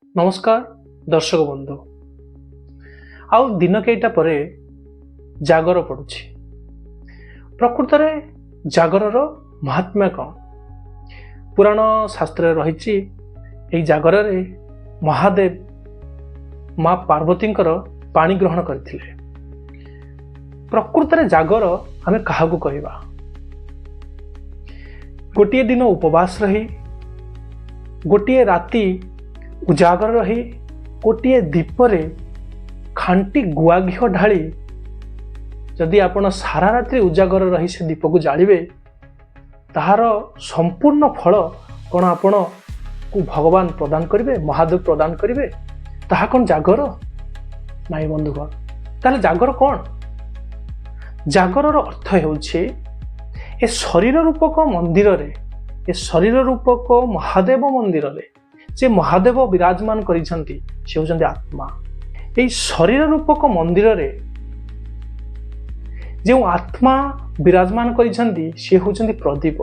ନମସ୍କାର ଦର୍ଶକ ବନ୍ଧୁ, ଆଉ ଦିନ କେଇଟା ପରେ ଜାଗର ପଡ଼ୁଛି। ପ୍ରକୃତରେ ଜାଗରର ମହାତ୍ମ୍ୟ କ'ଣ? ପୁରାଣ ଶାସ୍ତ୍ରରେ ରହିଛି, ଏହି ଜାଗରରେ ମହାଦେବ ମା ପାର୍ବତୀଙ୍କର ପାଣି ଗ୍ରହଣ କରିଥିଲେ। ପ୍ରକୃତରେ ଜାଗର ଆମେ କାହାକୁ କହିବା? ଗୋଟିଏ ଦିନ ଉପବାସ ରହି, ଗୋଟିଏ ରାତି ଉଜାଗର ରହି, ଗୋଟିଏ ଦୀପରେ ଖାଣ୍ଟି ଗୁଆ ଘିଅ ଢାଳି ଯଦି ଆପଣ ସାରା ରାତ୍ରି ଉଜାଗର ରହି ସେ ଦୀପକୁ ଜାଳିବେ, ତାହାର ସମ୍ପୂର୍ଣ୍ଣ ଫଳ କ'ଣ ଆପଣକୁ ଭଗବାନ ପ୍ରଦାନ କରିବେ, ମହାଦେବ ପ୍ରଦାନ କରିବେ? ତାହା କ'ଣ ଜାଗର? ନାଇଁ ବନ୍ଧୁଗଣ। ତାହେଲେ ଜାଗର କ'ଣ? ଜାଗରର ଅର୍ଥ ହେଉଛି, ଏ ଶରୀର ରୂପକ ମନ୍ଦିରରେ, ଏ ଶରୀର ରୂପକ ମହାଦେବ ମନ୍ଦିରରେ ଯେ ମହାଦେବ ବିରାଜମାନ କରିଛନ୍ତି, ସେ ହେଉଛନ୍ତି ଆତ୍ମା। ଏଇ ଶରୀର ରୂପକ ମନ୍ଦିରରେ ଯେଉଁ ଆତ୍ମା ବିରାଜମାନ କରିଛନ୍ତି, ସେ ହେଉଛନ୍ତି ପ୍ରଦୀପ।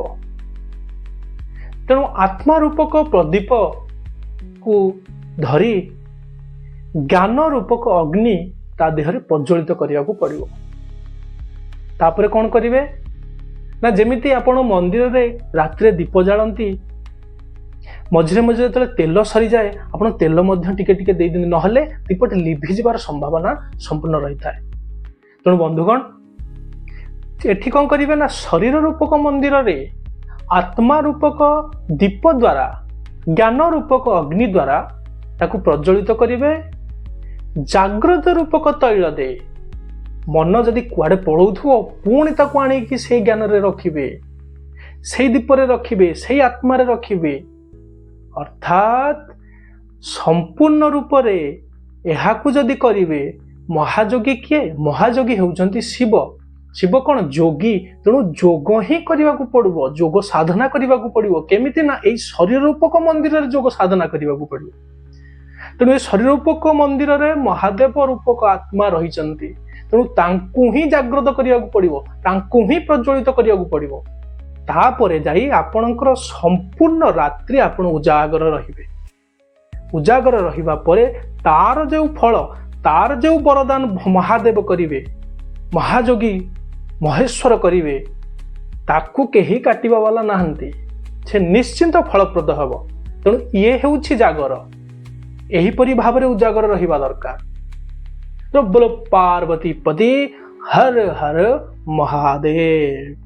ତେଣୁ ଆତ୍ମା ରୂପକ ପ୍ରଦୀପକୁ ଧରି ଜ୍ଞାନ ରୂପକ ଅଗ୍ନି ତା ଦେହରେ ପ୍ରଜ୍ୱଳିତ କରିବାକୁ ପଡ଼ିବ। ତାପରେ କ'ଣ କରିବେ ନା, ଯେମିତି ଆପଣ ମନ୍ଦିରରେ ରାତିରେ ଦୀପ ଜାଳନ୍ତି, ମଝିରେ ମଝିରେ ଯେତେବେଳେ ତେଲ ସରିଯାଏ, ଆପଣ ତେଲ ମଧ୍ୟ ଟିକେ ଟିକେ ଦେଇଦିଅନ୍ତି, ନହେଲେ ଦୀପଟି ଲିଭିଯିବାର ସମ୍ଭାବନା ସମ୍ପୂର୍ଣ୍ଣ ରହିଥାଏ। ତେଣୁ ବନ୍ଧୁଗଣ, ଏଠି କ'ଣ କରିବେ ନା, ଶରୀର ରୂପକ ମନ୍ଦିରରେ ଆତ୍ମା ରୂପକ ଦୀପ ଦ୍ୱାରା, ଜ୍ଞାନ ରୂପକ ଅଗ୍ନି ଦ୍ୱାରା ତାକୁ ପ୍ରଜ୍ୱଳିତ କରିବେ। ଜାଗ୍ରତ ରୂପକ ତୈଳ ଦେଇ ମନ ଯଦି କୁଆଡ଼େ ପଳଉଥିବ, ପୁଣି ତାକୁ ଆଣିକି ସେଇ ଜ୍ଞାନରେ ରଖିବେ, ସେଇ ଦୀପରେ ରଖିବେ, ସେଇ ଆତ୍ମାରେ ରଖିବେ। ଅର୍ଥାତ୍ ସମ୍ପୂର୍ଣ୍ଣ ରୂପରେ ଏହାକୁ ଯଦି କରିବେ, ମହାଯୋଗୀ କିଏ? ମହାଯୋଗୀ ହେଉଛନ୍ତି ଶିବ। ଶିବ କ'ଣ? ଯୋଗୀ। ତେଣୁ ଯୋଗ ହିଁ କରିବାକୁ ପଡ଼ିବ, ଯୋଗ ସାଧନା କରିବାକୁ ପଡ଼ିବ। କେମିତି ନା, ଏଇ ଶରୀର ରୂପକ ମନ୍ଦିରରେ ଯୋଗ ସାଧନା କରିବାକୁ ପଡ଼ିବ। ତେଣୁ ଏ ଶରୀର ରୂପକ ମନ୍ଦିରରେ ମହାଦେବ ରୂପକ ଆତ୍ମା ରହିଛନ୍ତି। ତେଣୁ ତାଙ୍କୁ ହିଁ ଜାଗ୍ରତ କରିବାକୁ ପଡ଼ିବ, ତାଙ୍କୁ ହିଁ ପ୍ରଜ୍ୱଳିତ କରିବାକୁ ପଡ଼ିବ। ତାପରେ ଯାଇ ଆପଣଙ୍କର ସମ୍ପୂର୍ଣ୍ଣ ରାତ୍ରି ଆପଣ ଉଜାଗର ରହିବେ। ଉଜାଗର ରହିବା ପରେ ତାର ଯେଉଁ ଫଳ, ତାର ଯେଉଁ ବରଦାନ ମହାଦେବ କରିବେ, ମହାଯୋଗୀ ମହେଶ୍ୱର କରିବେ, ତାକୁ କେହି କାଟିବା ବାଲା ନାହାନ୍ତି। ସେ ନିଶ୍ଚିନ୍ତ ଫଳପ୍ରଦ ହେବ। ତେଣୁ ଇଏ ହେଉଛି ଜାଗର। ଏହିପରି ଭାବରେ ଉଜାଗର ରହିବା ଦରକାର। ତ ବୋଲ ପାର୍ବତୀ ପତି, ହର ହର ମହାଦେବ।